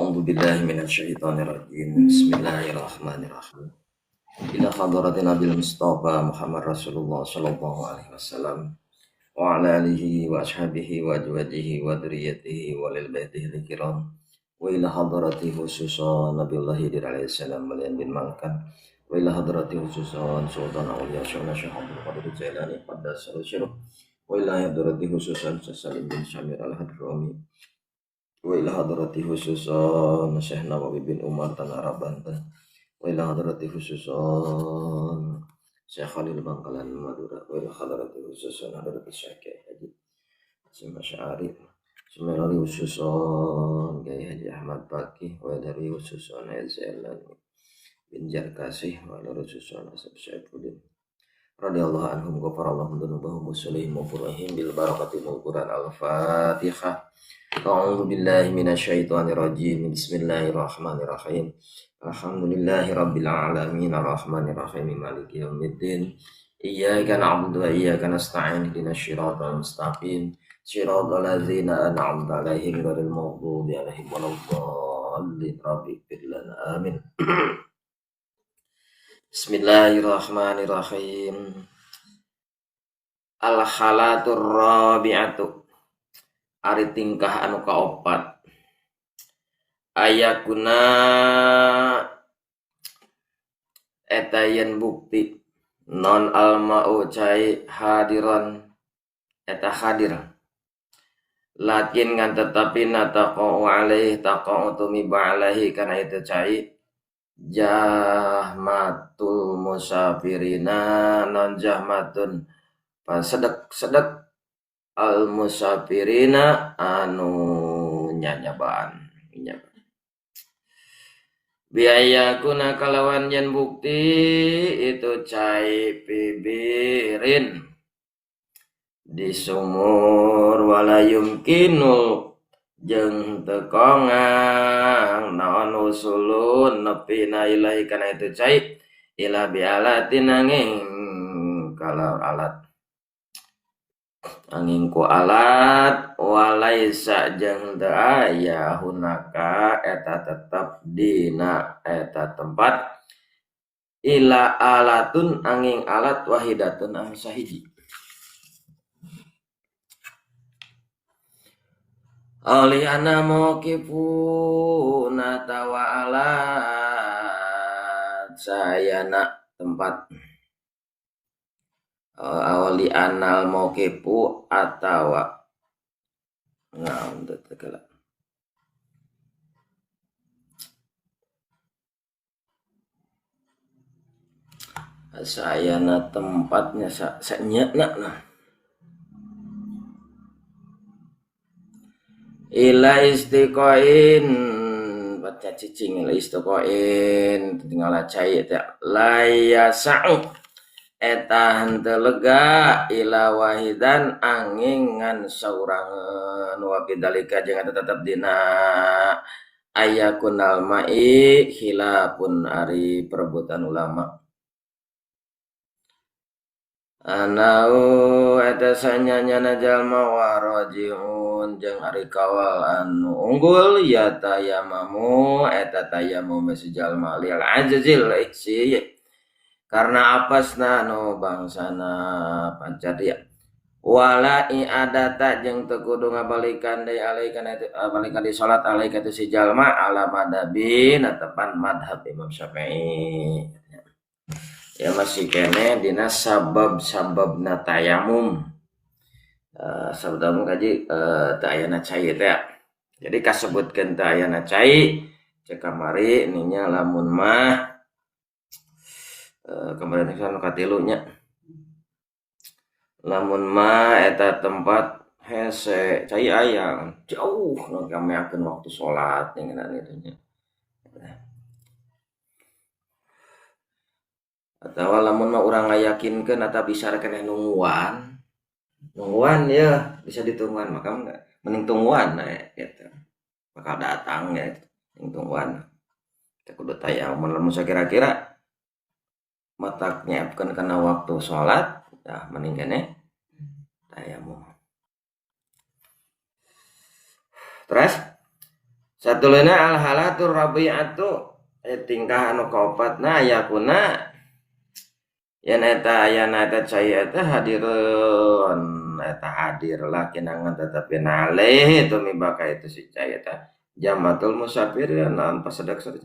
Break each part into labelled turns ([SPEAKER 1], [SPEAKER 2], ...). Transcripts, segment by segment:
[SPEAKER 1] A'udzu billahi minasyaitonir rajim. Bismillahirrahmanirrahim. Ila hadratin Nabil Mustafa Muhammad Rasulullah sallallahu alaihi wasallam wa ala alihi wa ashabihi wa azwajihi wa dzurriyyatihi wa lil baitihi kiram. Wa ila hadrati khususan Nabiullah Khidir alaihi salam Malian bin Malkan. Wa ila hadrati khususan Sultan Aulia Syaikhna Syekh Abdul Qadir Jailani qaddasallahu sirruh. Wa ila hadrati khususan Salim bin Samir Al-Hadrami. Wa ila hadrati khususan Syekh Nawawi bin Umar Tanara Banten. Wa ila hadrati khususan Syekh Khalil Bangkalan Madura. Wa ila hadrati khususan hadrati Syekh Kiai Haji Hasyim Asy'ari. Semelari khususan Kiai Haji Ahmad Baqi. Wa dari khususan Zailani bin Jarkasih. Wa dari khususan Asep Saifuddin radhiyallahu anhum ghafarallahu dzunubahum wa salihim wa furahim bil barakati wal Quran. Al-Fatihah. A'udzu billahi minasyaitonir rajim. Bismillahirrahmanirrahim. Alhamdulillahi rabbil alamin arrahmanir rahim maliki yaumiddin. Iyyaka na'budu wa iyyaka nasta'in ihdinas siratal mustaqim. Siratal ladzina an'amta 'alaihim ghairil maghdubi 'alaihim waladdallin. Rabbi ighfir lana amin. Bismillahirrahmanirrahim. Al-halatur rabi'atu. Ari tingkah anu kaopat. Ayakuna eta yen bukti non alma'u cai hadiran eta hadir. Lakin ngan tetapi nataqa'u alaih taqa'u tumiba alaihi kana itu cai jahmatul musafirina non jahmatun pasedek-sedek al musafirina anu nyanyabaan biaya kuna kalawan yen bukti itu cai pibirin di sumur walayumkinul jeung teu kongang naon usulun nepi na ilahi kana itu cai ila bialatin angin kalau alat angin ku alat walaisa jeung teu aya hunaka eta tetep dina eta tempat ila alatun angin alat wahidatun anu sahiji. Ali ana mauqifuna tawa alat sayana tempat awali anal mauqifu atawa naon teh tegala sayana tempatnya sanyana nah ila istiqoin baca cicing ila istiqoin tinggal cai teh la yasa'u eta henteu lega ila wahidan angin ngan saurangan wa bidzalika jeung eta tetep dina ayakunal ma'i khilafun ari perebutan ulama anau eta sanyanyana jalma warajiun jeung ari kawal anu unggul ya tayamamu eta tayamum si jalma lil ajzil ihsi karena apasna anu bangsana pancadia wala i'adata jeung teu kudu ngabalikan deui alaikan eta balikan di salat alaika tu si jalma ala madhabin tepan madhab Imam Syafi'i. Ya masih kene dina sabab-sababna tayamum. Sabab kaji teu ayana cai teh. Jadi kasebutkeun teu ayana cai cek kamari ninya lamun mah kemarin anu katilu nya. Lamun mah eta tempat hese cai aya jauh nu kameakeun waktu salat ngeunaan itu nya. Atawa lamun mah urang ngayakinkeun atawa bisa keneh nungguan. Nungguan ya bisa ditungguan maka enggak mending tungguan we gitu. Bakal datang ya mending tungguan. Teu kudu tayamum lamun sakira-kira matak nyiapkeun kana waktu salat tah mending keneh tayamum. Terus Satuluyna al halatur rabi'atu tingkah anu kaopatna yakuna yen eta ayana eta cai eta hadirun eta hadir lakinangan tetapi naleh itu mibaka itu si cai eta jamatul musafir naon pasedak-sedak.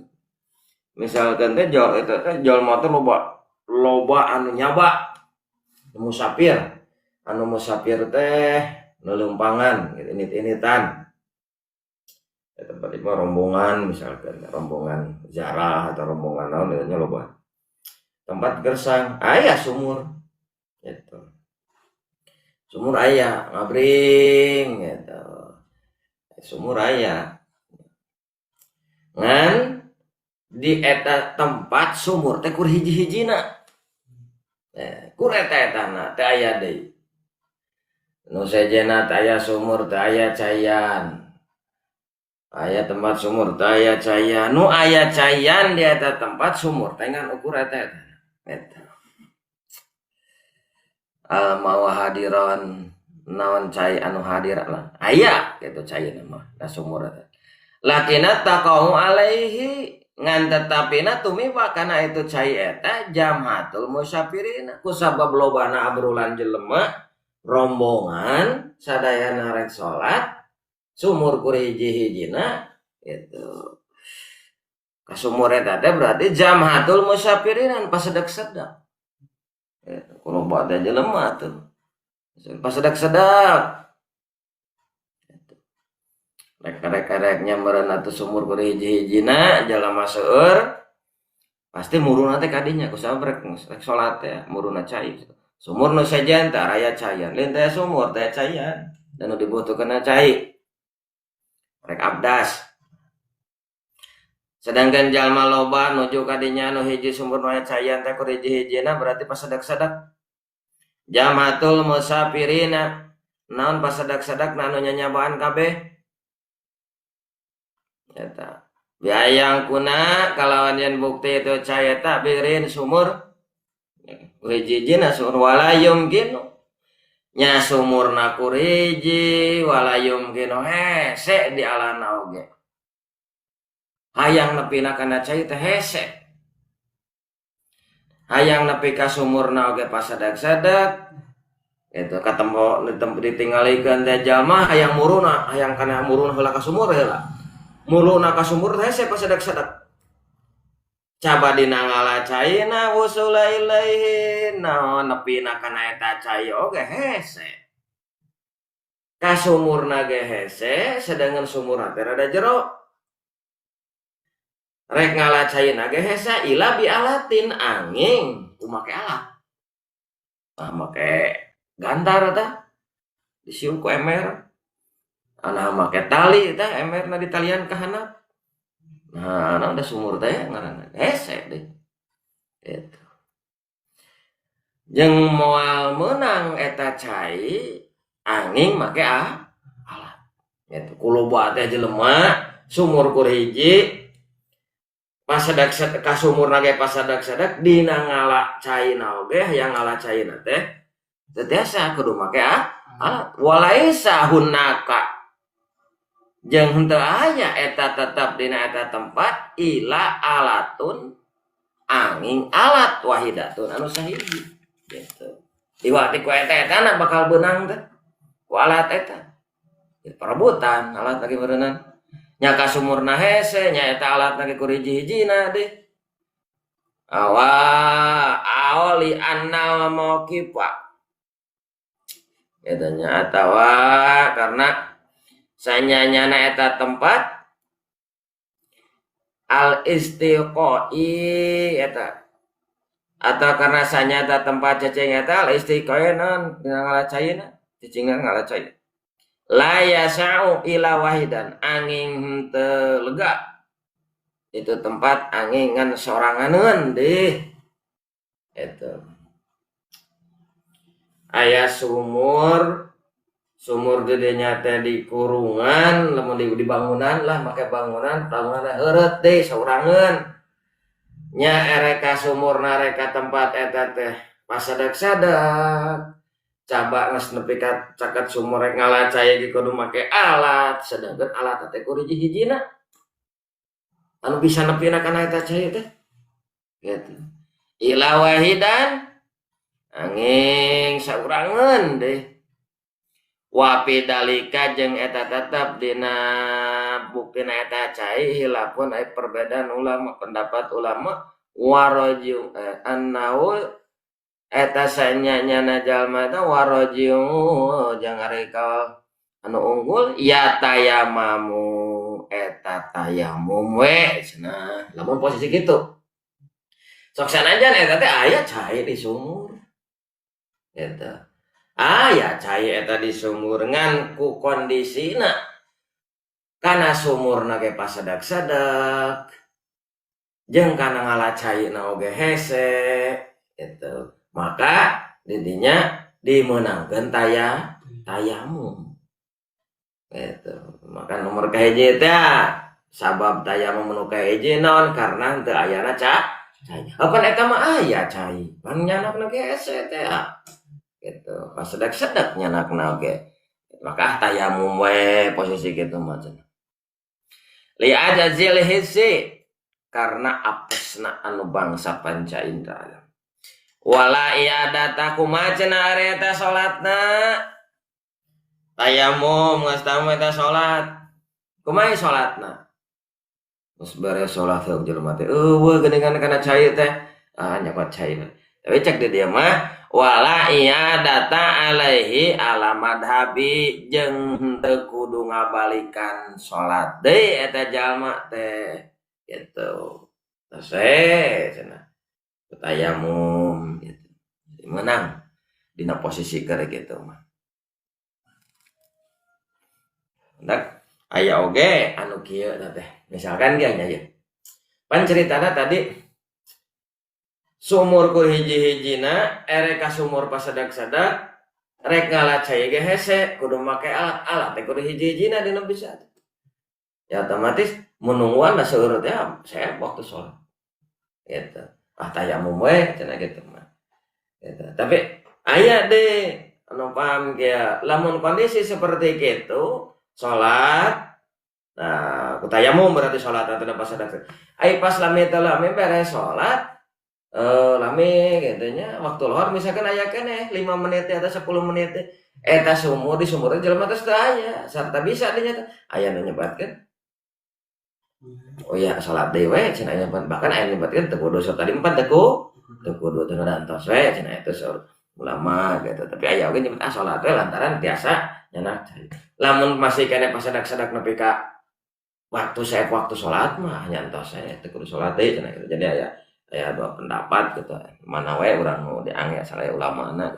[SPEAKER 1] Misalkan teh jol eta teh jalma teh loba loba anu nyaba musafir, anu musafir teh lelumpangan gitu, init-initan. Tempat itu rombongan, misalkan rombongan ziarah atau rombongan naon nya loba. Tempat gersang aya sumur gitu. Sumur aya ngabring gitu. Sumur aya. Ngan di eta tempat sumur teh kur hiji-hijina. Kur eta-etana teh aya deui. Nu sejenna teh aya sumur teh aya caian. Aya tempat sumur teh aya caian. Nu aya caian di eta tempat sumur teh ngan ukur eta-eta. Eta. Al mawa hadiran naon cai anu hadir lah. Aya gitu caina mah na sumur eta. Lakina taqau alaihi ngan tetapina tumiba kana itu cai eta jamhatul musafirina kusabab lobana abrulan jelema rombongan sadayana rek salat sumur kur hiji-hijina gitu. Ka sumur eta teh berarti jamhatul musafirina pasedak-sedak. Gitu. Kulo teh jelema tuh. Pasedak-sedak. Rek-rek-reknya meureun atuh sumur kur hiji-hijina jalma seueur pasti muruna teh kadinya kusabab rek rek salat teh muruna cai. Sumur nu sejen teh araya caian, lain teh sumur teh caian dan nu dibutuhkeunna cai. Rek abdas. Sedangkan jalma loba nuju kadinya nu hiji sumur nu aya caian teh kur hiji-hijina berarti pasedak-sedak. Jamhatul musafirina naon pasedak-sedak anu nyanyabaan kabeh. Eta. Biayang kuna kalawan yen bukti itu cai eta birin sumur hiji-hijina sumur wala yumkinu nya sumurna kur hiji wala yumkinu hese di alana oge. Hayang nepina kana cai teh hese. Hayang nepi ka sumurna oge pasedak-sedak. Itu katempo ditinggalikeun teh jalma hayang muruna, hayang kana muruna heula ka sumur heula. Muruna ka sumur teh hese pasedak-sedak. Caba dina ngala caina wusula ilaihi naon nepina kana eta cai oge hese. Ka sumurna ge hese sedangkan sumurna teh rada jero. Rek ngala caina ge hese ila bi alatin angin ku make alat. Nah make gantar tah disiung ku ember. Ana make tali tah emberna ditalian ka handap. Nah, ana udah sumur teh ngaranna hese deh. Gitu. Jeung moal meunang eta cai angin make alat. Gitu. Kuloba teh jelema sumur kur hiji pasedak-sedak ka sumurna ge pasedak-sedak dina ngala caina oge hayang ngala caina teh teu tiasa kudu make alat. Walaisa hunaka jeung henteu aya eta tetep dina eta tempat ila alatun angin alat wahidatun anu sahiji gitu. Diwati ku eta etana bakal beunang teh ku alat eta. Perebutan alat lagi berenang. Nya ka sumurna hese nya eta alat lagi ku hiji-hijina deh. Awa aoli annal mauqifa. Eta nya atawa karena sanyanyana eta tempat al istiqoi eta atau karena sanyata tempat cacing eta al istiqoi naon dina ngala caina cicingna ngala cai la yasa'u ila wahidan angin henteu lega itu tempat angin ngan soranganeun deh eta aya sumur sumur gedenya teh di kurungan lamun di bangunan lah make bangunan bangunan heureut deui saurangeun nya ereka sumurna reka tempat eta teh pasadak-sadak caba geus nepi ka caket sumur rek ngala cai ge kudu make alat sedangkan alat teh kudu hiji-hijina. Anu bisa nepina kana eta cai teh gitu. Ila wahidan angin saurangeun deh. Wa pidalika jeung eta tetep dina buktina eta cai hilapun aya perbedaan ulama pendapat ulama waraju annau eta sanyanya jalma eta waraju jeung ari kaul anu unggul ya tayamamu eta tayamum we cenah lamun posisi kitu sok sanajan eta teh aya cai di sumur eta aya cai eta di sumur ngan ku kondisina kana sumurna ge pasedak-sedak jeung kana ngala caina oge hese gitu. Maka didinya dimeunangkeun tayamum gitu. Maka nomor kahiji teh sabab tayamum nu kahiji naon karena teu ayana cai. Apan eta mah aya cai pan nyanakna ge hese teh gitu. Pasedak-sedak nyanakna oge. Maka tayamum we posisi kitu mah cenah. Li ajazil hissi karena apesna anu bangsa panca indra. Wala i'adata kumaha cenah ari eta salatna? Tayamum geus tamu eta salat. Kumaha salatna? Geus beres salat heug jelema teh eueuh geuningan kana cai teh. Ah nyokot cai. Tapi cek di dieu mah wala i'adata alaihi ala madhabi jeung henteu kudu ngabalikan salat deui eta jalma teh gitu. Teh cenah tayamum gitu. Menang dina posisi keur kitu mah. Ndak aya oge anu kieu teh. Misalkan ge nya ieu. Pan ceritana tadi sumur ku hiji-hijina erek ka sumur pasedak-sedak rek ngala cai ge hese kudu make alat-alat teh kudu hiji-hijina dina bisa. Ya otomatis menungguan da seueur teh saya waktu sholat. Gitu. Ah tayamum we cenah kitu mah. Gitu. Tapi aya deh anu paham kieu lamun kondisi seperti kitu salat nah ku tayamum berarti salat atau pasedak. Ai pas lami teh lami beres salat lami gitu nya waktu lohor misalkan aya keneh 5 menit atau 10 menit eta sumur di sumur jelema teh teu aya sarta bisa dinya teh aya nu nyebatkeun oh ya salat deui we cenah aya bahkan aya nyebatkeun teu kudu tadi empat teu kudu teu ngadantos we cenah eta saur ulama gitu tapi aya oge nyebut ah salat we lantaran tiasa nyanak lamun masih keneh pasedak-sedak nepi ka waktu saya waktu salat mah nyantos we teu kudu salat deui cenah gitu. Jadi aya dua pendapat gitu mana we urang nu diangge salah ulamana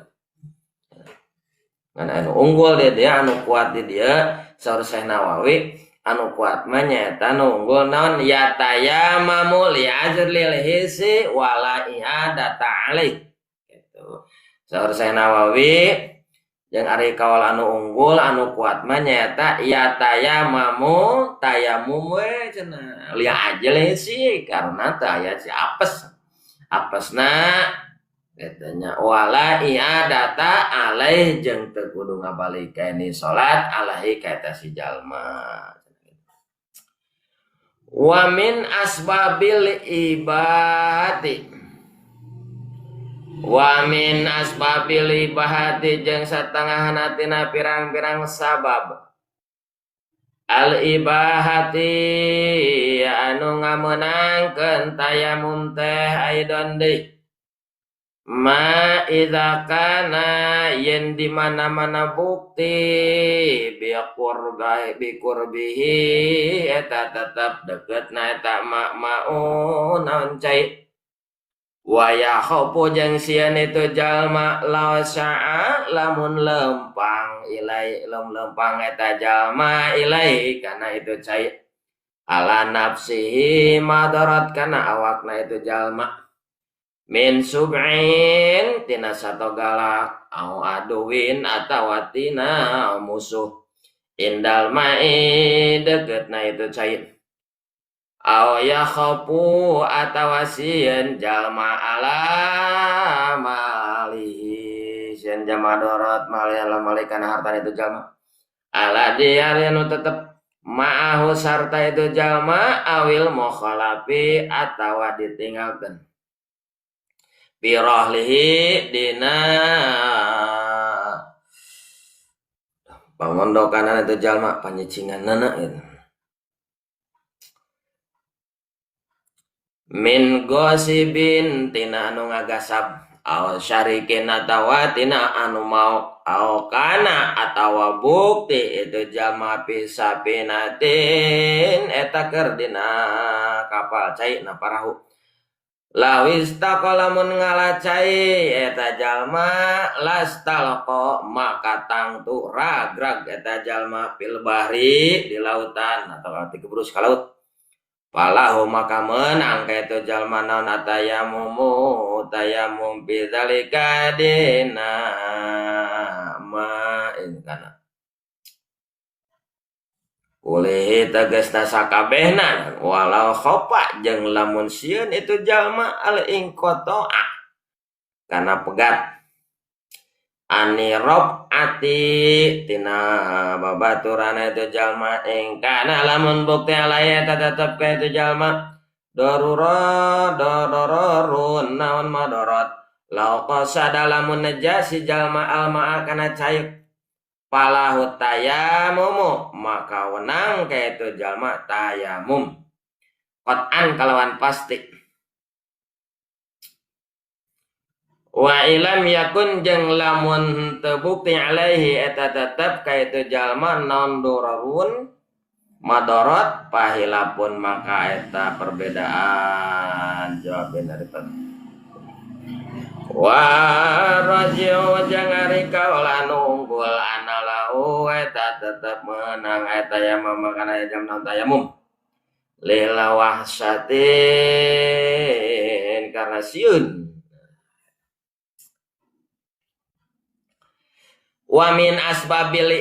[SPEAKER 1] ngan anu unggul di dia anu kuat di dia saur Syekh Nawawi anu kuat mah nyaeta anu unggul naon ya tayamamu li azlil hisi wala i'adata alaih gitu saur Syekh Nawawi jeung ari kaul anu unggul anu kuat mah nyaeta ya tayamamu tayamum we cenah li azlil hisi karena teu aya si apes apesna katanya wala i'adata alaih jeung teu kudu ngabalikeun salat alaihi ka eta si jalma. Wa min asbabil ibahati wa min asbabil ibahati jeung satengahna tina pirang-pirang sabab al ibahati anu ngamenangkeun tayamum teh aidon deui ma idza kana yen di mana-mana bukti bi qurbi bi qurbihi eta tetep deketna eta ma mau naon cai wa yakhafu jeung sieun itu jalma law syaa lamun lempang ilai lempang eta jalma ilai kana itu cai ala nafsihi madarat kana awakna itu jalma min sub'in tina sato galak au aduwin atawa tina musuh indal mai deketna itu cai au yakhafu atawa sieun jalma ala malihi sieun jalma dorot mali ala mali kana hartana itu jalma ala diari anu tetep Ma'ahu sarta itu jalma awil mukhalafi atawa ditinggalkeun. Birahlihi dina pamondokanan itu jalma panyicinganna gitu. Min gosibin tina anu ngagasab aw syarikin atawa tina anu mau aw kana atawa bukti itu jalma pisapinatin eta keur dina kapal cai na parahu. Lawis taqalamun ngalacai eta jalma lastalqa maka tangtu ragrag eta jalma fil bahri di lautan atau dikebrus ka laut. Falahu maka menang ka itu jalma naon atayamumu tayamum bi zalika dina ma kana. Ulih tegasna sakabehna walau khofa jeung lamun sieun itu jalma al inqata'a kana pegat anirob ati tina babaturana itu jalma ing kana lamun bukti alaya tetep ka itu jalma darura dararun naon madorot lau qasada lamun najasi jalma almaa kana cai palahu tayamumu maka wenang ka itu jalma tayamum qat'an kalawan pasti wa ilam yakun jeung lamun teu bukti alaihi eta tetep ka itu jalma naon dorarun madorot pahilapun maka eta perbedaan jawabin daripada wa raji'u jeung ari kaula unggul analau eta tetep meunang eta tayamum kana jam naon tayamum lil wahsatin karena sieun wa min asbabil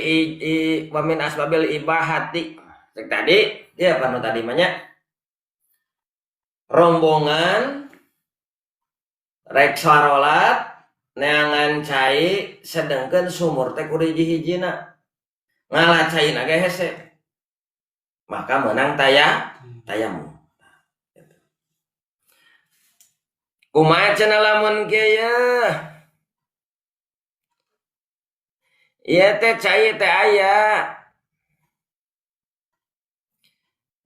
[SPEAKER 1] wa min asbabil ibahati cek tadi ya panu tadi mah nya rombongan rek sarolat neangan cai sedengkeun sumur teh kudu hiji-hijina ngala caina ge hese maka meunang tayamum kumaha cenah lamun kieu ieu teh cai teh aya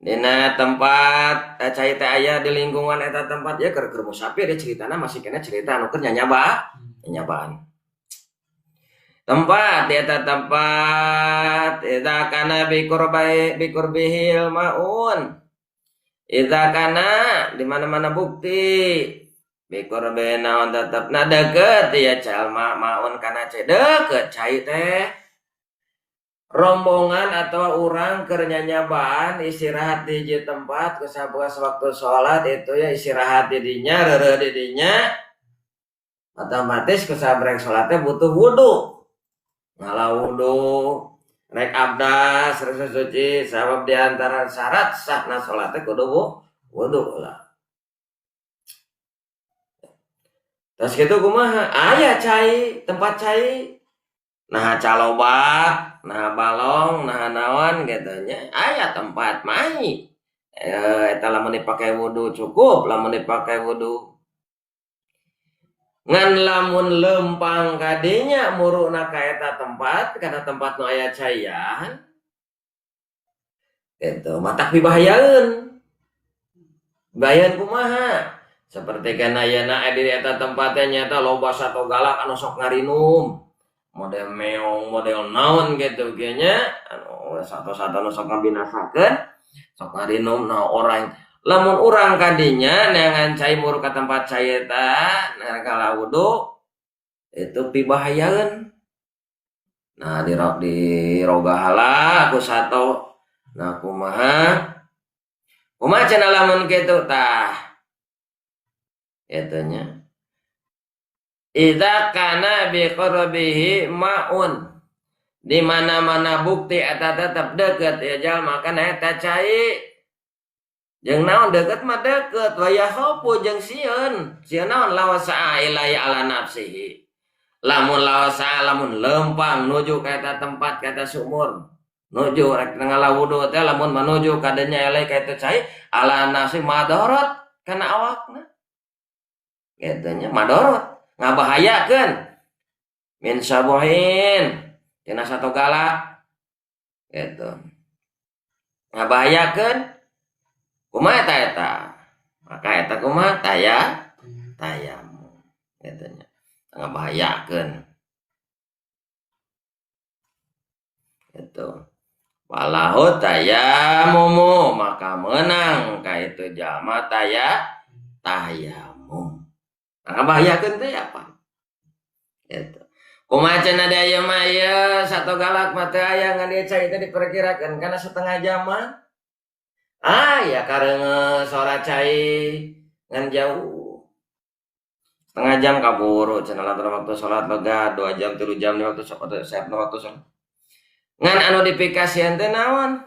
[SPEAKER 1] dina tempat cai teh aya di lingkungan eta tempat ya keur keur musafir ya ceritana masih kena cerita anu keur nyanyabaan tempat eta tempat eta kana bi qurbai bi qurbihil maun eta kana di mana-mana bukti bi qurbi naon tetepna deukeut ya jalma maun kana cai deukeut cai teh rombongan atau orang keur nyanyabaan istirahat di hiji tempat kusabuas waktu sholat itu ya istirahat di dinya reureuh di dinya otomatis kusabrek sholatnya butuh wudu ngala wudu rek abdas rek suci sabab di antara syarat sahna sholatnya kudu wudu lah terus kitu kumaha aya cai tempat cai nah calobak, nah balong, nah naon gitu nya. Aya tempat mai. Eta lamun dipake wudu cukup, lamun dipake wudu. Ngan lamun lempang kadinya muruna ka eta tempat, kana tempat nu aya caian. Gitu, matak pibahayaeun. Bahayaeun kumaha? Seperti kana ayeuna di eta tempatnya nyata loba sato galak anu sok ngarinum. Model meong, model naon gitu kayaknya anu satu-satu nu sok ngabinasakeun sok ngarinum nah orang lamun urang kadinya neangan cai muru ka tempat cai eta neangan kala wudu itu pibahayaeun nah dirogahala ku sato nah kumaha kumaha cenah lamun kitu tah eta nya idza kana bi qurbihi maun di mana-mana bukti eta tetep deukeut ya jalma kana eta cai jeung naon deukeut mah deukeut wa yakhafu jeung sieun sieun naon lawasa ilai ala nafsihi lamun lawasa lamun lempang nuju ka eta tempat ka eta sumur Nuju rek ngala wudu teh lamun manuju kadenya eleh ka eta cai ala nafsi madorot kana awakna. Kitu nya madorot ngabahayakeun min sabuhin tina satu galak gitu. Ngabahayakeun kumaha eta eta? Maka eta kumaha tayamum kitu nya. Ngabahayakeun. Gitu. Walahu tayamumu maka menang ka itu jalma tayamum. Ngabahayakeun teh apa? Gitu. Kumaha cenah da ieu mah ieu satu galak mah teu aya ngan ieu cai teh diperkirakeun kana setengah jam mah. Ah ya kareungeut sora cai ngan jauh. Setengah jam kaburu cenah lantaran waktu salat lega 2 jam 3 jam di waktu salat siapna waktu salat. Ngan anu dipikasieun teh naon?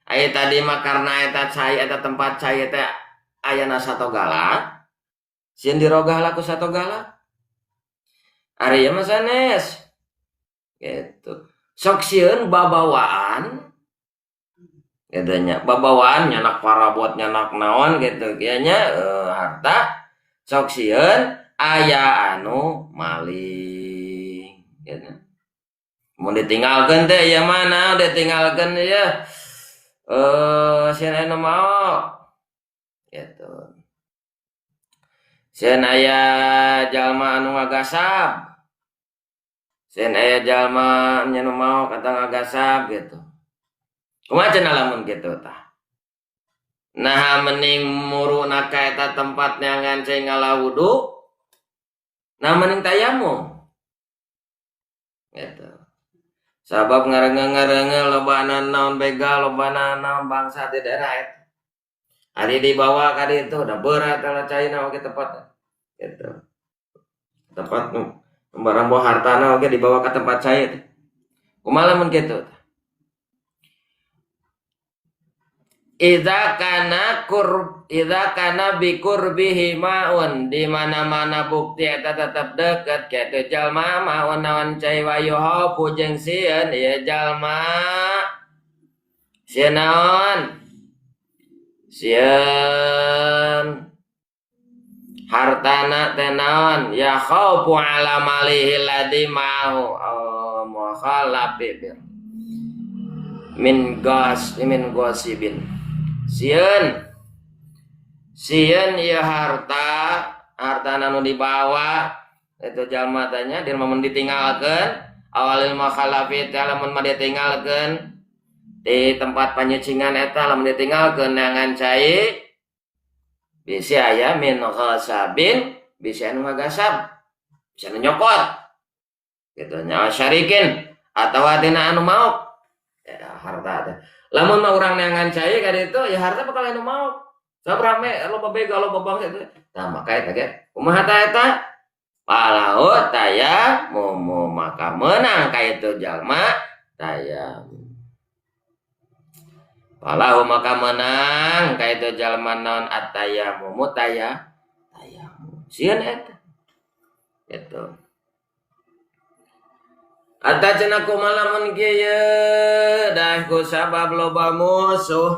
[SPEAKER 1] Aya tadi mah karena eta cai eta tempat cai teh ayana sato galak. Sieun dirogah lah ku sato galak. Ari ieu mah sanes. Gitu. Sok sieun babawaan gitu nya. Babawaan nyanak parabot nyanak naon gitu kieu nya harta sok sieun aya anu maling gitu. Mun ditinggalkeun teh ieu mah naon ditinggalkeun ieu sieun anu maok gitu. Sieun aya jalma anu ngagasab. Sieun aya jalma anu maok atau ngagasab gitu. Kumaha cenah lamun kitu tah? Nah mending muruna ka eta tempat neangan cai ngala wudu. Nah mending tayamum. Gitu. Sabab ngareungeung-ngareungeung lobana naon begal, lobana naon bangsa di daerah eta. Ari dibawa ka ditu da berat kalau caina oge tempat gitu. Tempat barang bawa hartana oge dibawa ka tempat cai teh. Kumaha lamun kitu? Idza kana qurb idza kana bi qurbihi ma'un di mana-mana bukti eta tetep deket kitu jalma ma'un naon cai wayuhafu jeung sieun ieu jalma sieun naon sieun hartana teh naon ya khaufu ala malihi ladzi ma'ahu mukhalafi min gas min ghasibin sieun sieun ieu harta hartana nu dibawa itu jalma teh nya di mun ditinggalkeun awalil mukhalafi teh lamun mah ditinggalkeun di tempat panyecingan eta lamun ditinggalkeun neangan cai bisi aya min ghasabin bisi anu ngagasab bisi anu nyokot kitu nya syarikin atawa tina anu maok ya, harta teh lamun mah urang neangan cai ka ditu ya harta bakal anu maok sabab rame loba begal loba bangsa itu tah maka eta ge kumaha ta eta palau tayamum maka meunang ka itu jalma tayamum palau maka menang ka itu jalma naon at-tayammum tayamum sieun eta gitu. Ata cenah kumaha lamun kieu dah ku sabab loba musuh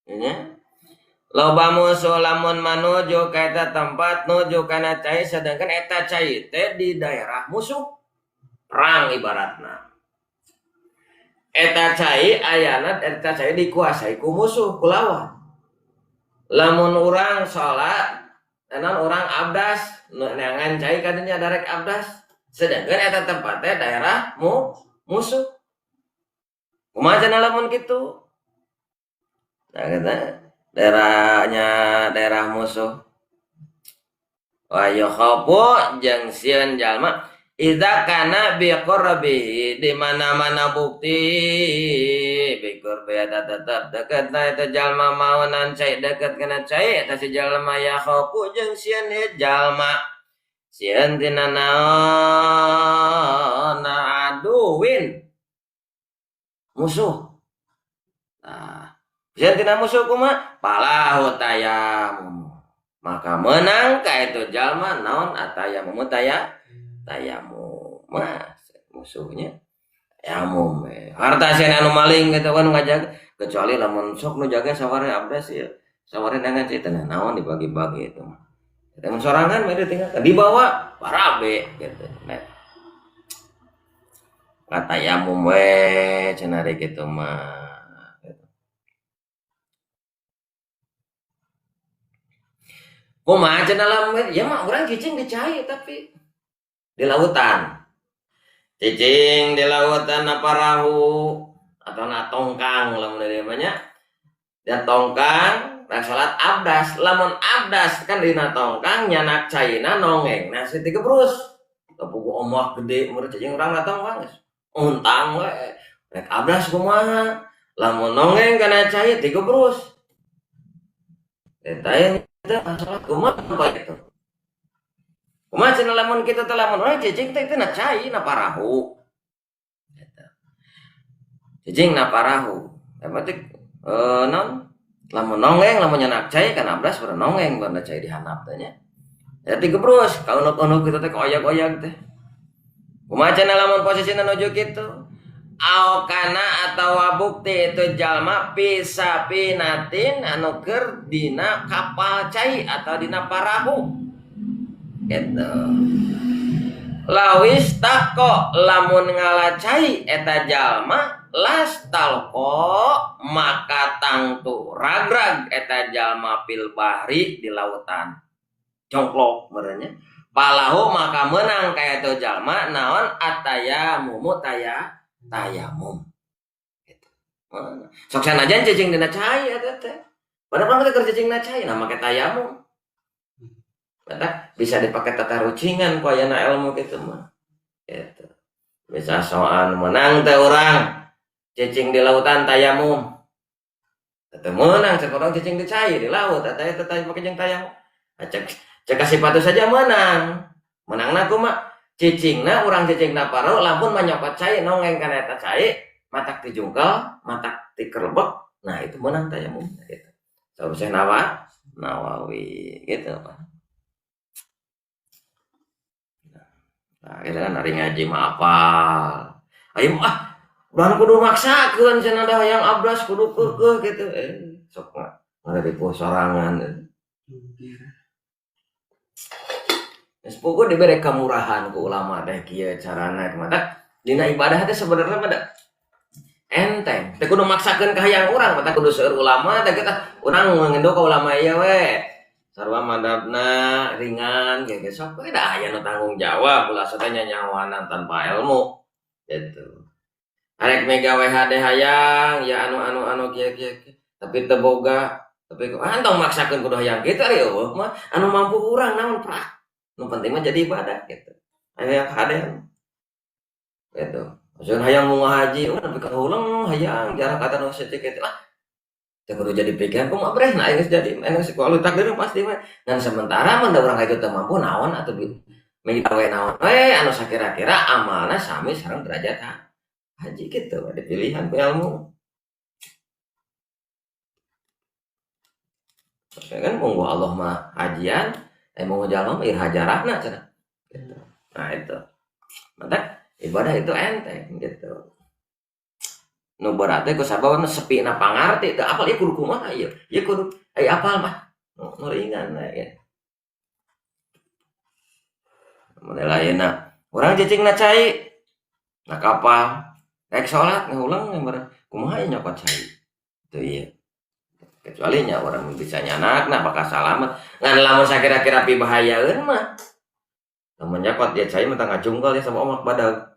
[SPEAKER 1] nya loba musuh lamun manuju ka eta tempat nuju kana cai sedangkan eta cai teh di daerah musuh perang ibaratna eta cai ayana eta cai dikuasai ku musuh ku lawan lamun urang salat enan urang abdas neangan cai kadinya darek abdas sedangkan eta tempatnya daerah musuh kumaha cenah lamun kitu nah kata daerahnya daerah musuh wa yakhafu jeung sieun jalma idza kana bi qurbihi di mana-mana bukti bi qurbi eta tetep deket na eta jalma maonan cai deket kana cai eta si jalma yakhafu jeung sieun jalma sieun tina naon aduwin musuh nah sieun tina musuh kumaha palahu tayamum maka menang ka itu jalma naon atayamum tayamum mah musuhnya Tayamum we. Harta sieun anu maling gitu kan ngajaga kecuali lamun sok nu jaga saware abdas ieu. Saware nangan cai teh naon dibagi-bagi itu mah. Mun sorangan mah ditinggalkan dibawa barabe gitu. Nah, tayamum we cenah kitu mah. Gitu. Kumaha cenah lamun ya mah urang cicing di cai tapi di lautan. Cicing di lautan na parahu atau na tongkang lamun di banyak. Dan tongkang rek salat abdas, lamun abdas kan dina tongkang nyanak caina nongeng nah si tigebrus. Tepugu ombak gede mun cicing urang na tongkang geus. Untang we rek abdas kumaha? Lamun nongeng kana cai tigebrus. Eta teh salat kumaha itu. Kumaha cenah lamun kitu teh lamun urang cicing teh na cai na parahu. Eta. Cicing na parahu. Eta teh naon? Lamun nongeng lamun nyanak cai kan abdas pada nongeng banda cai dihandap teh nya. Ya tigebrus ka unuk-unuk kitu teh koyak-koyak teh. Kumaha cenah lamun posisina nuju kitu? Au kana atawa bukti itu jalma pisapinatin anu keur dina kapal cai atau dina parahu. Gitu. Lawis tako lamun ngalacai eta jalma las talko maka tangtu ragrag eta jalma fil bahri di lautan. Congklok merenya. Palahu maka menang kaya itu jalma naon atayamumu tayamum. Gitu. Sok sanajan cicing dina cai eta teh. Padahal teh keur cicing dina cai nah make tayamum. Mata bisa dipakai tata rucingan ku ayana ilmu kitu mah. Gitu. Bisa soal menang teh urang cicing di lautan tayamum. Teu meunang cek urang cicing di cai di laut eta eta make jeung tayamum. Cek kasih patu saja menang. Menangna kumaha? Cicingna urang cicingna parahu lamun mah nyokot cai nongeng kana eta cai matak dijungkel, matak dikerlebek. Nah itu menang tayamum gitu. Saur Syekh Nawawi gitu Pak. Nah, kita kan hari ngaji mah apal. Ayo ah, urang kudu maksakeun cenah da hayang abdas kudu keukeuh gitu. Sok ngaripuh sorangan. Geus puguh dibere kamurahan ku ulama teh kieu carana mata dina ibadah teh sebenarnya mah enteng. Teh kudu maksakeun ka hayang urang, mata kudu seueur ulama teh kita urang ngendo ka ulama ieu we. Sarua madhabna ringan ge sok we da aya nu tanggung jawab ulah teh nyanyawanan tanpa ilmu gitu. Arek megawe hade hayang ya anu kieu kieu tapi teu boga tapi tong maksakeun kudu hayang kitu ari eueuh mah anu mampu urang naon prak. Nu penting mah jadi ibadah gitu. Hayang hade gitu. Maksudna hayang mau ngaji nepi ka heuleung hayang jarak kata nu saeutik kitu lah. Teu kudu jadi pikiran kumaha breh nah geus jadi geus ku takdir pasti mah. Dan sementara mun da urang kitu teu mampu naon atuh migawe naon we anu sakira-kira amalna sami sareng derajat haji kitu ada pilihan ku ilmu. Kan munggu Allah mah hajian, munggu jalma mah hajarahna cenah. Gitu. Nah itu. Maka ibadah itu enteng gitu. Nu berat teh ku sabab sepi na pangarti teu apal ieu kudu kumaha ieu. Ieu kudu apal mah. Nu ringan we ya. Mun lainna urang cicing na cai na kapal rek salat ngeulang kumaha ieu nyokot cai. Teu ieu. Kecuali nya urang bisa nyanakna bakal salamet. Ngan lamun sakira-kira pibahayaeun mah. Lamun nyokot dia cai mah tah ngajungkel ya sama omak badag.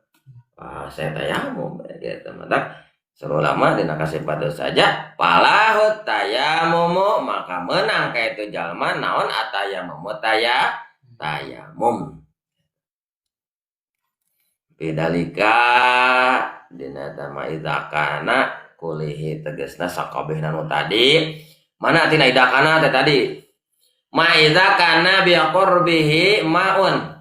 [SPEAKER 1] Ah saya tayamum gitu mah. Seru lama dina kasih padu saja palahut tayamumu maka menang ka itu jalma naon atayamumu tayamum. Bidalika dina tama idakana kulihi tegasna sakabehna nu tadi mana tina idakana teh tadi ma idakana bi qurbihi maun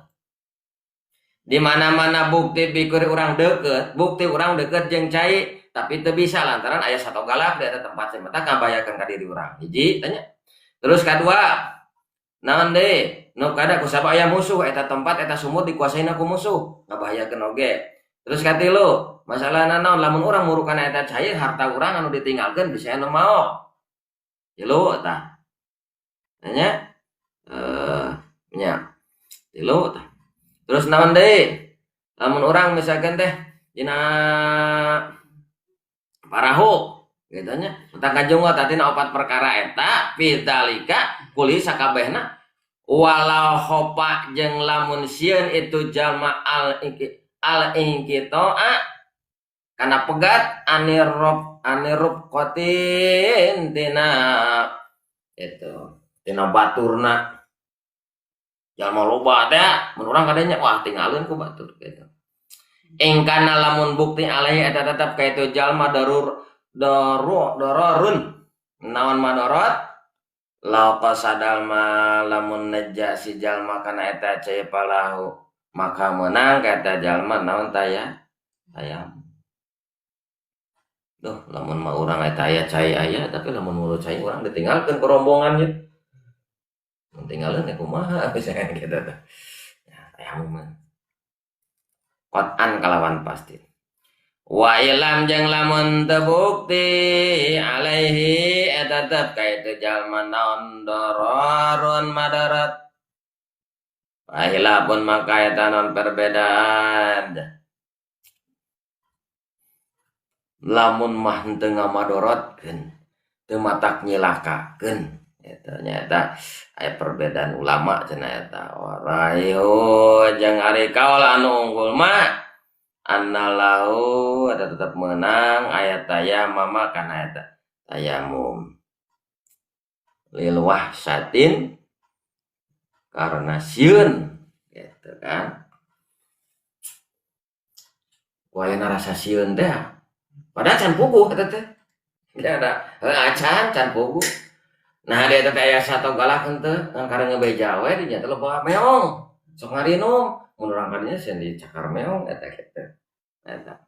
[SPEAKER 1] di mana-mana bukti bikur urang deukeut bukti urang deukeut jeung cai tapi teu bisa lantaran aya satu galak di eta tempat mata kabayakeun ka diri urang hiji tanya terus kadua naon deui nu kada ku sabab aya musuh eta tempat eta sumur dikuasaina ku musuh ngabahayakeun oge Terus katilu, masalahna naon lamun urang murukan eta cai harta urang anu ditinggalkeun bisa anu maok. Tilu tah. Nya nya. Tilu tah. Terus naon deui? Lamun urang misalkan teh dina parahu gitu nya. Tentang kajungwa tadi opat perkara eta pidzalika kulih sakabehna walau khopa jeung lamun sieun itu jalma al inqitoa kana pegat anirub qatin tina itu tina baturna jalma loba teh mun urang kadanya wah tinggalin ku batur gitu. Ingkana lamun bukti alaihi eta tetep ka itu jalma darur dororun naon madorot lau qasadal ma lamun neja si jalma kana eta cai palahu maka menang ka eta jalma naon tayamum. Duh lamun mah urang eta aya cai aya tapi lamun mulu cai urang ditinggalkeun ku rombongan ye. Mun tinggalkeun teh kumaha misalkan kitu teh. Ya tayamum mah. Qat'an kalawan pasti. Wa ilam jeung lamun teu bukti alaihi eta tetep ka itu jalma naon dororun madarat. Pahila pun maka eta naon perbedaan. Lamun mah henteu ngamadorotkeun, teu matak nyilakakeun. Eta nyaeta aya perbedaan ulama cenah eta. Warayu jeung ari kaul anu unggul mah annalahu eta tetep meunang aya tayamama kana eta tayamum. Lil wahsatin karena sieun gitu kan. Ku ayeuna rasa sieun teh padahal can puguh eta teh. Tidak ada acan can puguh. Nah dia teh aya sato galak henteu ngan karena ngebeja we di nya teh loba meong sok ngarinum mun urang kadinya sieun dicakar meong eta kitu. Eta.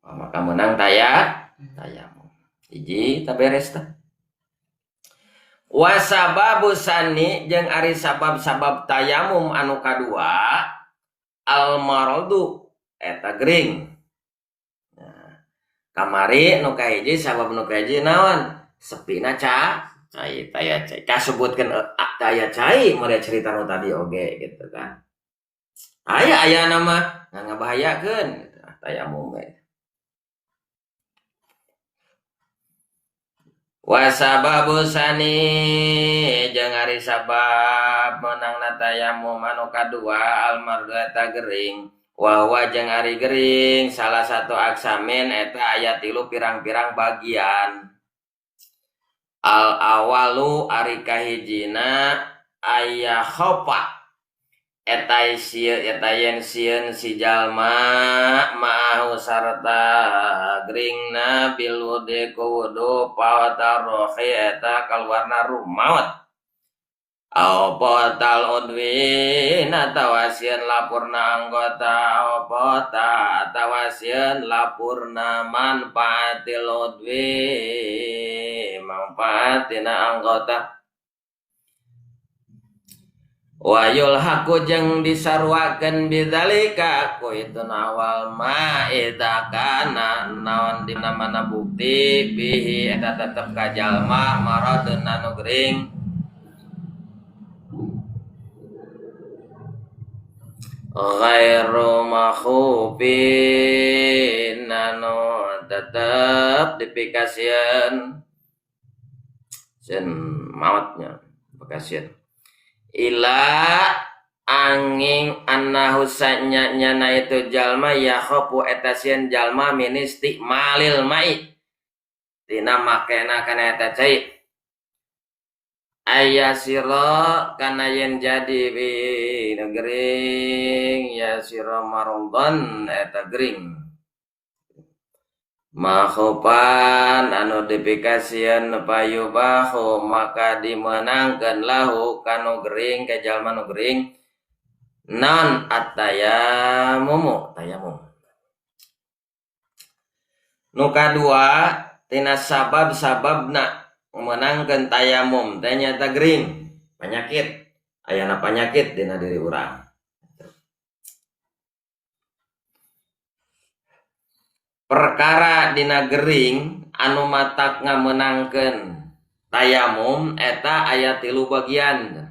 [SPEAKER 1] Maka menang tayamum. Hiji tah beres tah. Wasababu sani jeung ari sabab-sabab tayamum anu kadua al maradu eta gering. Nah, kamari nu kahiji sabab nu kahiji naon? Sepina cai taya cai kasebutkeun taya cai mere cerita nu tadi oge gitu kan. Aya aya mah ngabahayakeun gitu tayamum we. Wasababu sani jeung ari sabab meunangna tayamum anu kadua al mardu eta gering. Wa huwa jeung ari gering salah satu aksamin eta aya tilu pirang-pirang bagian. Al awalu ari kahijina aya khofa eta sieun eta yen sieun si jalma ma'ahu sarta geringna bil wudu ku wudu pawatarohi eta kaluarna rumaot au potal udwin atawa sieun lapurna anggota au pota atawa sieun lapurna manfaatil udwi manfaatina anggota wayul haku jeung disaruakeun bidzalika ku itu awal ma idza kana naon dina mana bukti bihi eta tetep ka jalma maradun anu gering ghairu makhufin anu tetep dipikasieun sieun maotnya pikasieun ila angin annahu sanya nyana itu jalma yakhafu eta sieun jalma min istimalil mai tina makena kana eta cai aya sira kana yen jadi bi gering ya sira marudon eta gering makhufan anu dipikasieun payubahu maka dimenangkeun lahu kanu gering ka jalma nu gering non atayamumu tayamum. Nu kadua tina sabab-sababna memenangkeun tayamum teh nyaeta gering penyakit ayana penyakit dina diri urang. Perkara dina gering anu matak ngamenangkeun tayamum eta aya 3 bagian.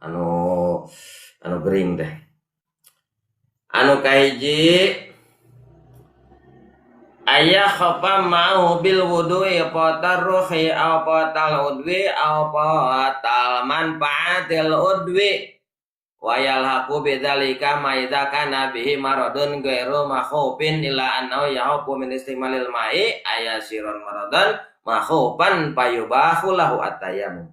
[SPEAKER 1] Anu anu gering teh. Anu kahiji aya khafa ma'hu bil wudu'i fatarruhi aw fatal udwi aw fatal manfaatil udwi wa yalhaqu bidzalika ma idza kana bihi maradun ghairu makhufin illa annahu yahuqu min istimalil ma'i ayasiron maradan makhufan fayubahu lahu at-tayammum.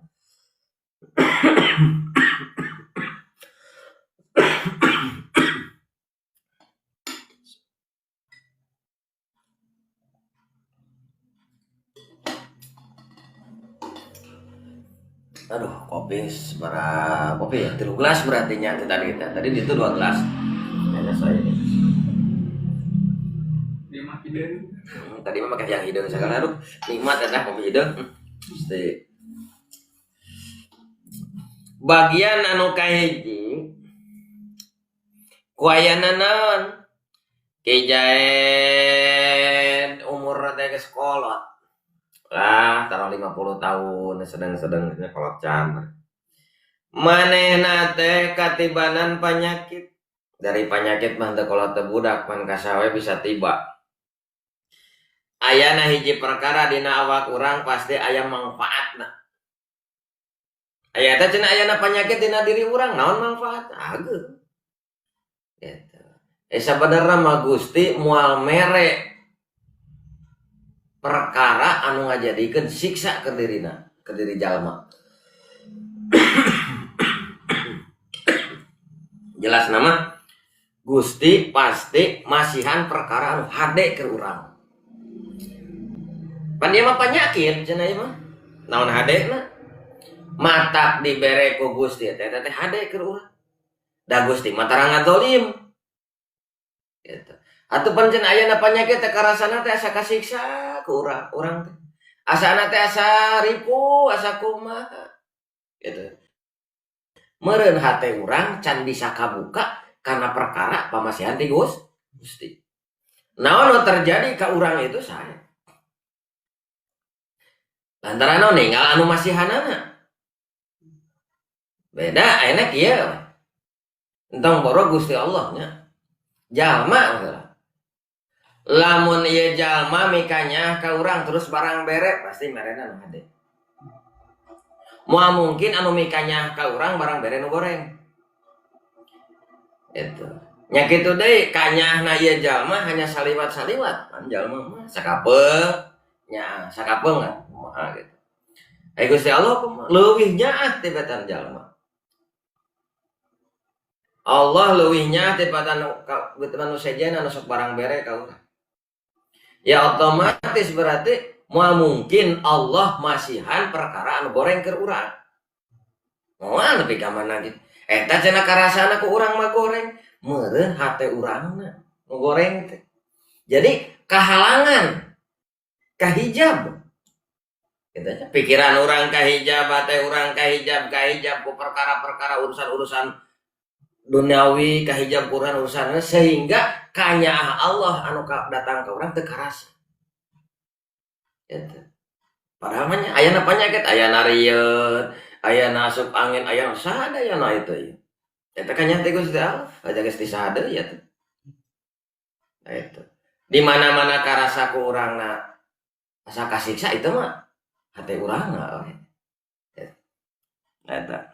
[SPEAKER 1] Aduh, kopi seberapa kopi ya? 3 gelas berarti nya tadi kita. Tadi itu 2 gelas. Kayaknya saya ini.
[SPEAKER 2] Dia mah hideung.
[SPEAKER 1] Tadi mah pakai yang hideung segala, aduh, nikmat eta kopi hideung. Mesti. Bagian anu kahiji ku ayana naon? Ki Jaid umur teh geus kolot. Lah, taruh 50 tahun sedang-sedangnya kolot camar. Manehna teh katibanan penyakit. Dari penyakit mah teu kolot teu budak pan kasawe bisa tiba. Ayana hiji perkara dina awak urang pasti aya mangfaatna. Aya teh cenah ayana penyakit dina diri urang naon mangfaatna? Ageung. Gitu. Sabenerna mah Gusti moal mere perkara anu ngajadikeun siksa ke dirina, ke diri jalma. Jelas nama Gusti pasti masihan perkara anu hade ke urang. Pan ieu mah penyakit cenah ieu mah. Naon hadena? Matak dibere ku Gusti teh teh hade ke urang. Da Gusti mah tara ngazolim. Gitu. Atuh pan cenah ayana penyakit teh karasana teh asa kasiksa ku urang, urang teh. Asana teh asa ripuh, asa kumaha. Gitu. Meureun hate urang can bisa kabuka karena perkara pamasihan ti Gusti. Naon nu terjadi ka urang itu sae. Lantaran naon ninggal anu masihanana. Beda ayeuna kieu. Entong boro Gusti Allah nya. Jalma masalah. Lamun ieu jalma mikanya ka urang terus barang bere pasti merena nu hade. Moal mungkin anu mikanya ka urang barang bere nu goreng. Gitu. Nya kitu deui kanyahna ieu jalma hanya saliwat-saliwat. Pan jalma mah sakapeung nya sakapeung lah kumaha gitu. Ai Gusti Allah kumaha leuwih nyaah tibatan jalma. Allah leuwih nyaah tibatan nu sejen anu sok barang bere ka urang. Ya otomatis berarti moal mungkin Allah masihan perkara anu goreng keur urang. Moal nepi ka mana gitu. Eta cenah karasana ku urang mah goreng, meureun hate urangna nu goreng teh. Jadi kahalangan, kahijab. Gitu aja. Pikiran urang kahijab, hate urang kahijab, kahijab ku perkara-perkara urusan-urusan duniawi, kahijab ku urang urusan sehingga kanyaah Allah anu datang ka urang teu karasa. Gitu. Padahal mah nya ayana penyakit, ayana rieut, ayana asup angin, ayana sadayana itu ieu. Eta kan nya teh Gusti Allah, aja geus disaha deui atuh. Nah itu. Di mana-mana karasa ku urangna asa kasiksa itu mah hate urangna we. Eta.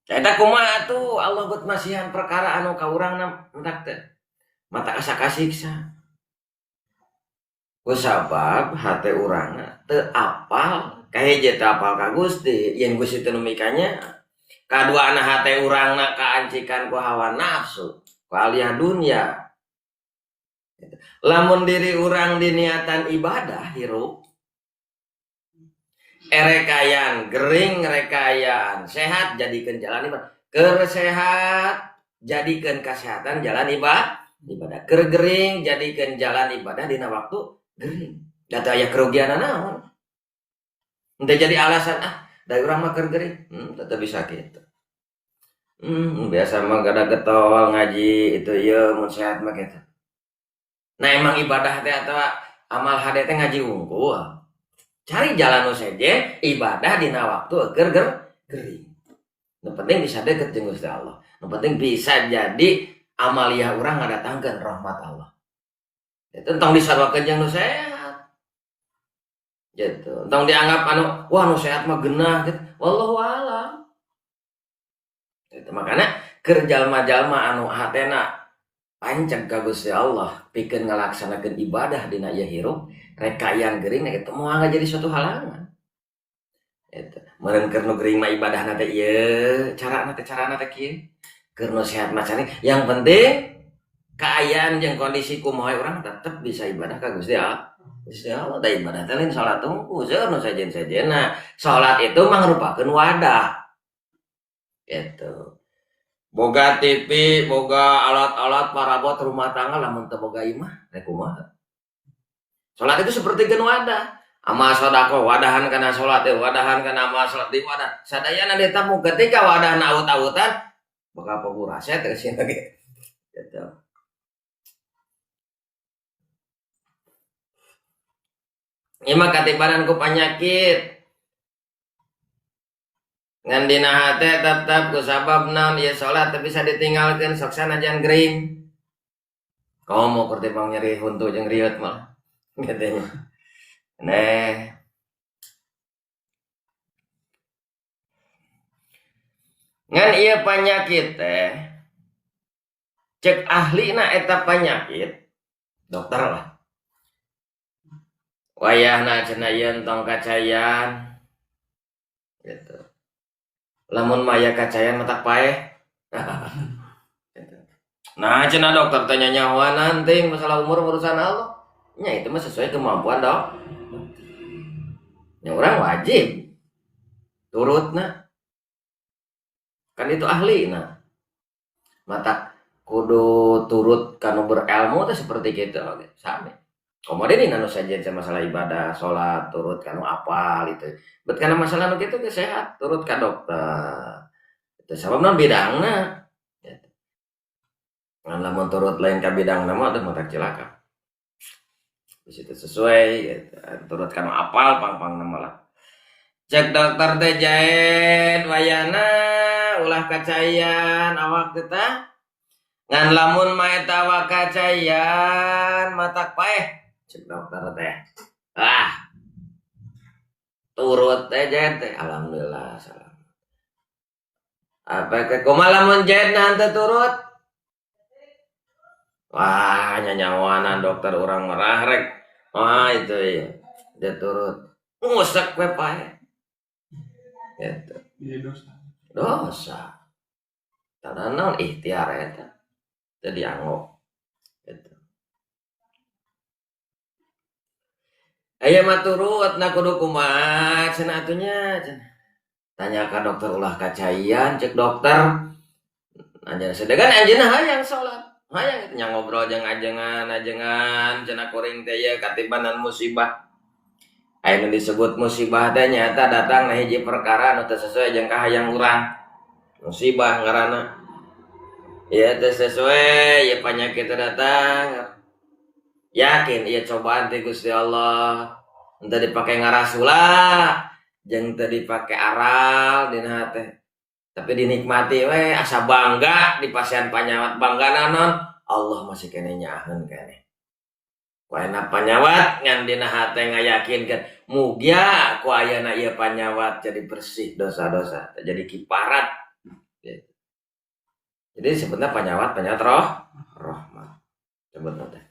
[SPEAKER 1] Eta kumaha atuh Allah buat masihan perkara anu ka urangna mentak teh. Mata asa kasiksa. Ku sabab hate urangna teu apal, kahiji teu apal ka Gusti, yen Gusti teu nu mikanya. Kaduana hate urangna kaancikan ku hawa nafsu, ku aliyah dunya. Lamun diri urang diniatan ibadah hirup, erekayan gering rekayan sehat jadikeun jalan ibadah, keur sehat jadikeun kesehatan jalan ibadah, keur gering jadikeun jalan ibadah dina waktu gering. Da teu aya kerugian naon. Henteu jadi alasan ah da urang mah keur gering, tetep bisa kitu. Biasa mah gada getol ngaji itu ieu mun sehat mah kitu. Nah emang ibadah teh atau amal hade teh ngaji wungkul. Cari jalan nu sejen ibadah dina waktu eger gering. Nu penting bisa deket jeung Gusti Allah. Nu penting bisa jadi amaliyah urang ngadatangkeun rahmat Allah. Itu tong disaruakeun jeung nu sehat. Gitu. Tong dianggap anu wah nu sehat mah geunah gitu. Wallahu a'lam. Gitu. Makanya keur jalma-jalma anu hatena panceg ka Gusti Allah pikeun ngalaksanakeun ibadah dina ieu hirup rek kaayaan gering kitu moal jadi suatu halangan. Gitu. Meureun keur nu gering mah ibadahna teh ieu, carana teh kieu. Keur nu sehat mah carana yang penting kaayaan jeung kondisi kumaha urang tetep bisa ibadah ka Gusti Allah. Gusti Allah da ibadah teh lain salat tungku seueur nu sejen-sejenna. Salat itu mangrupakeun wadah. Gitu. Boga TV, boga alat-alat parabot rumah tangga lamun teu boga imah rek kumaha. Salat itu seperti keun wadah. Amal sedekah wadahan kana salat teh, wadahan kana amal salat di wadah. Sadayana ditamu ketika wadahna awut-awutan bakal pogurase teh sieun ge. Gitu. Ieu mah katibanan ku panyakit. Ngan dina hate tetep ku sabab naon ieu salat teu bisa ditinggalkeun sok sanajan gering. Komo keur tibang nyeri huntu jeung rieut mah. Gitu nya. Neh. Ngan ieu panyakit teh cek ahlina eta panyakit dokter lah. Wayahna cenah ieu entong kacayan. Gitu. Lamun maya kacayan matak paeh. Gitu. Nah cenah dokter teh nyanyahoan nanti masalah umur urusan Allah. Nya itu mah sesuai kemampuan dok. Nya urang wajib turutna. Kan itu ahli nah. Matak kudu turut kanu berilmu teh seperti kitu oge sami. Komo deui nu sajen masalah ibadah, salat, turut kanu apal itu. Bet kana masalah nu kitu ge sehat, turut ka dokter. Itu sababna bidangna. Gitu. Ngan lamun turut lain ka bidangna mah teh matak cilaka. Di situ sesuai gitu. Turut kanu apal pang-pangna malah. Cek dokter teh jaen wayana ulah kacayan awak teh tah. Ngan lamun mah eta awak kacayan matak paeh. Cek dokter teh. Ah. Turut teh jaen teh alhamdulillah salam. Apa ke kumaha lamun jaen teu turut? Wah, nyanyawanan dokter urang marah rek. Wah, itu ya. Dia turut. Ngusek we paeh. Gitu.
[SPEAKER 2] Iya dosa.
[SPEAKER 1] Dosa. Tanda naon ikhtiar eta. Teu dianggo. Gitu. Aya mah turut na kudu kumaha cenah atuh nya cenah. Tanya ka dokter ulah kacaian cek dokter. Anjeunna sedegan anjeunna hayang salat. Hayang nya ngobrol jeung ajengan-ajengan cenah kuring teh ieu katibanan musibah. Aya nu disebut musibah teh nyaeta datang na hiji perkara nu teu sesuai jeung kahayang urang. Musibah ngaranna. Ieu teu sesuai, ieu panyakit datang. Yakin ieu cobaan ti Gusti Allah. Henteu dipake ngarasula, jeung teu dipake aral dina hate. Tapi dinikmati we asa bangga di pasian panyawat bangga naon Allah masih keneh nyaaheun keneh. Ku ayeuna panyawat ngan dina hate ngayakinkeun mugia ku ayeuna ieu panyawat jadi bersih dosa-dosa, jadi kiparat. Gitu. Jadi sebutna panyawat panyawat roh rahmat. Sebutna teh.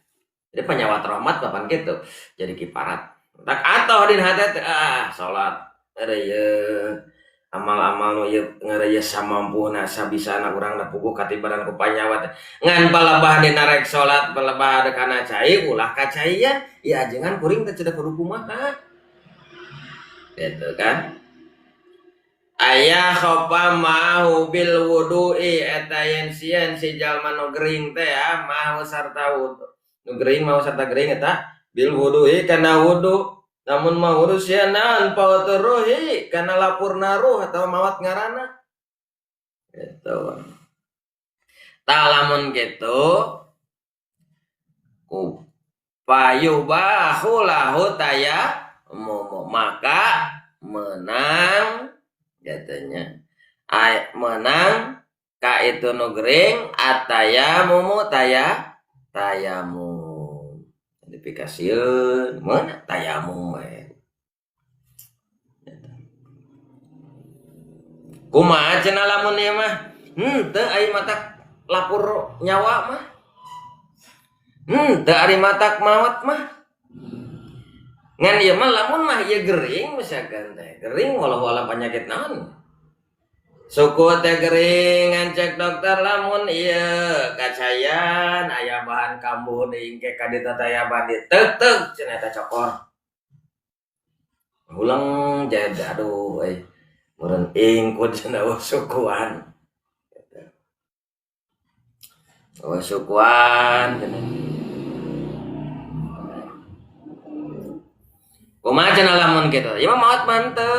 [SPEAKER 1] Jadi panyawat rahmat kapan kitu jadi kiparat. Tak atoh dina hate teh ah salat ieu amal-amal nu ieu ngareuyeus samampuna sabisana urang da puguh katibaran ku panyawat ngan palebah dina rek salat palebah kana cai ulah kacaian ieu ajengan kuring teh cenah kudu kumaha gitu kan aya khofa mahu bil wudu'i eta yen sieun si jalma nu gering teh ya mahu sarta wudu nu gering mahu sarta gering eta bil wudu'i kana wudu namun mau sieun pautur ruhi kana lapurna ruh atau mawat ngaranna gitu tah lamun kitu ku Fayubahu lahu tayammum, maka menang katanya. Menang ka itu nu gering atayamumu tayamum. Dipikasieun meunang tayamum we. Kumaha cenah lamun ieu mah? Henteu ari matak lapur nyawa mah. Henteu ari matak maot mah. Ngan ieu mah lamun mah ieu gering misalkan teh. Gering walau alam penyakit naon. Suku teh gering ngan cek dokter lamun ieu kacayan aya bahan kambuh deui engke ka ditu teh aya bahan diteuk-teuk cenah eta cokor. Ulang jadi aduh euy. Meureun ingkut cenah sukuan. Oh sukuan cenah. Kumaha cenah lamun kitu? Ieu mah maot mah henteu.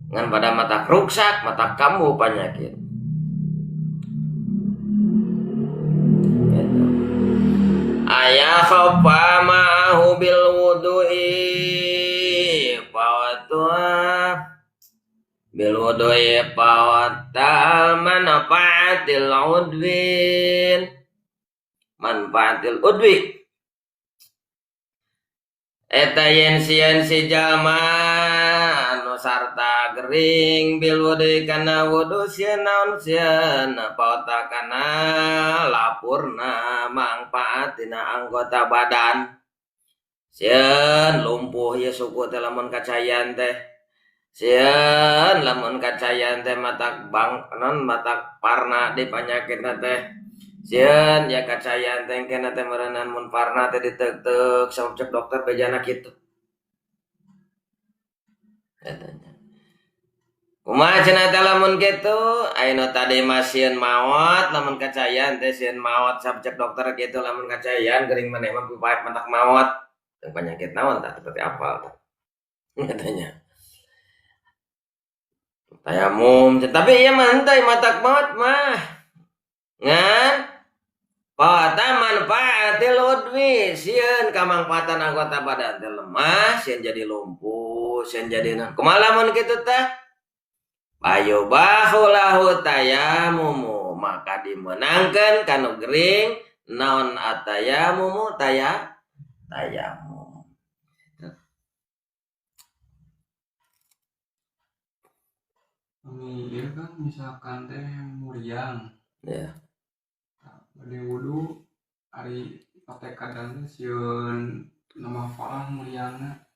[SPEAKER 1] Ngan pada mata ruksak, mata kambuh penyakit. Gitu. Aya khaffa ma'ahu bil wudu'i fawatuha bil wudu'i fawatal manfaatil udwin manfaatil udwi eta yen sieun si jalma anu sarta gering bil wudu'i kana wudu sieun naon sieun paota kana lapurna mangfaat dina anggota badan sieun lumpuh ieu suku teh lamun kacayan teh sieun lamun kacayan teh matak bang non matak parna di panyakitna teh sieun ya kacayan teh engkena teh meureunan mun parna teh diteuk-teuk sabab cek dokter bejana kitu katanya. Kumaha cenah teh lamun kitu aya nu tadi mah sieun maot lamun kacayan teh sieun maot sabab cek dokter kitu lamun kacayan gering maneh mah pipaet matak maot teu penyakit naon tah seperti apa tah katanya. Tayamum tapi ieu mah henteu matak maot mah ngan fata manfaatil udwi sieun kamangfaatan anggota badan teh lemah sieun jadi lumpuh sieun jadi naon kumaha lamun kitu teh bayubahu lahu tayamumu maka dimeunangkeun kanu gering naon atayamumu tayamum.
[SPEAKER 2] Ini kan misalkan teh muriang.
[SPEAKER 1] Ya.
[SPEAKER 2] Bade wudu ari pate kadang teh sieun nama falah muriangna.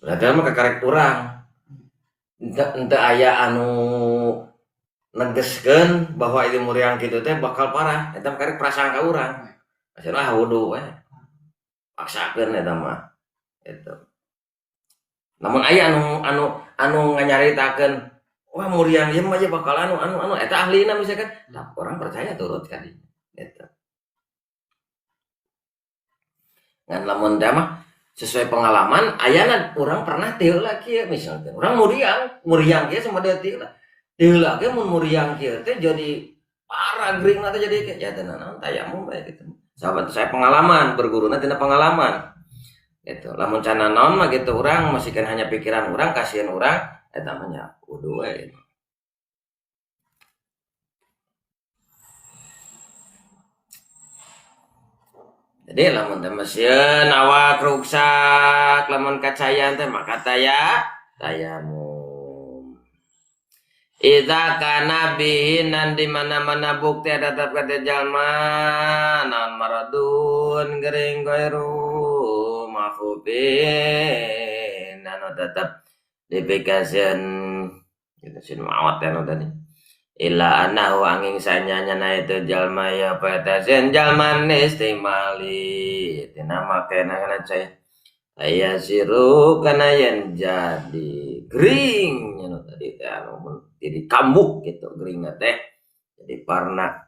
[SPEAKER 1] Berarti mah kakarek urang. Henteu aya anu negeskeun bahwa ieu muriang kitu teh bakal parah. Eta mah karek prasangka urang. Maksudna wudu we. Paksakeun eta mah. Gitu. Namun aya anu nganyaritakeun wah muriang ieu mah bakal anu eta ahlina misalkan, nah, orang percaya turut ka dinya gitu. Ngan lamun teh mah sesuai pengalaman ayana urang pernah teu heula kieu misalkan urang muriang kieu sama dia teu heula. Teu heula ge mun muriang kieu teh jadi parah geuringna teh jadi kieu ya teh naon tayamum bae gitu. Sahabat saya pengalaman berguruna tina pengalaman. Gitu. Lamun cana naon mah gitu urang masihkeun hanya pikiran urang kasihan urang eta mah nya wudu we. Jadi lamun teh sieun awak ruksak lamun kacayan teh maka tayamum. Idza kana bihi nan di mana-mana bukti ada tetap kata jalma naon maradun gering gairu makhubin anu tetap dipikasieun gitu sieun maot anu tadi illa annahu angin sanyanya na itu jalma ya patasen jalma istimali tina makena kana cai aya siru kana yen jadi gering anu tadi teh anu jadi kambuh gitu geringna teh jadi parna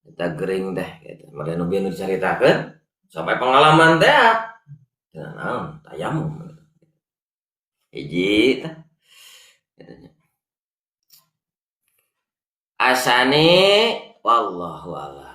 [SPEAKER 1] eta gering teh gitu mari nu bieu nu dicaritakeun sampai pengalaman teh cenah naon tayamum hiji teh gitu. Asani wallahu a'lam.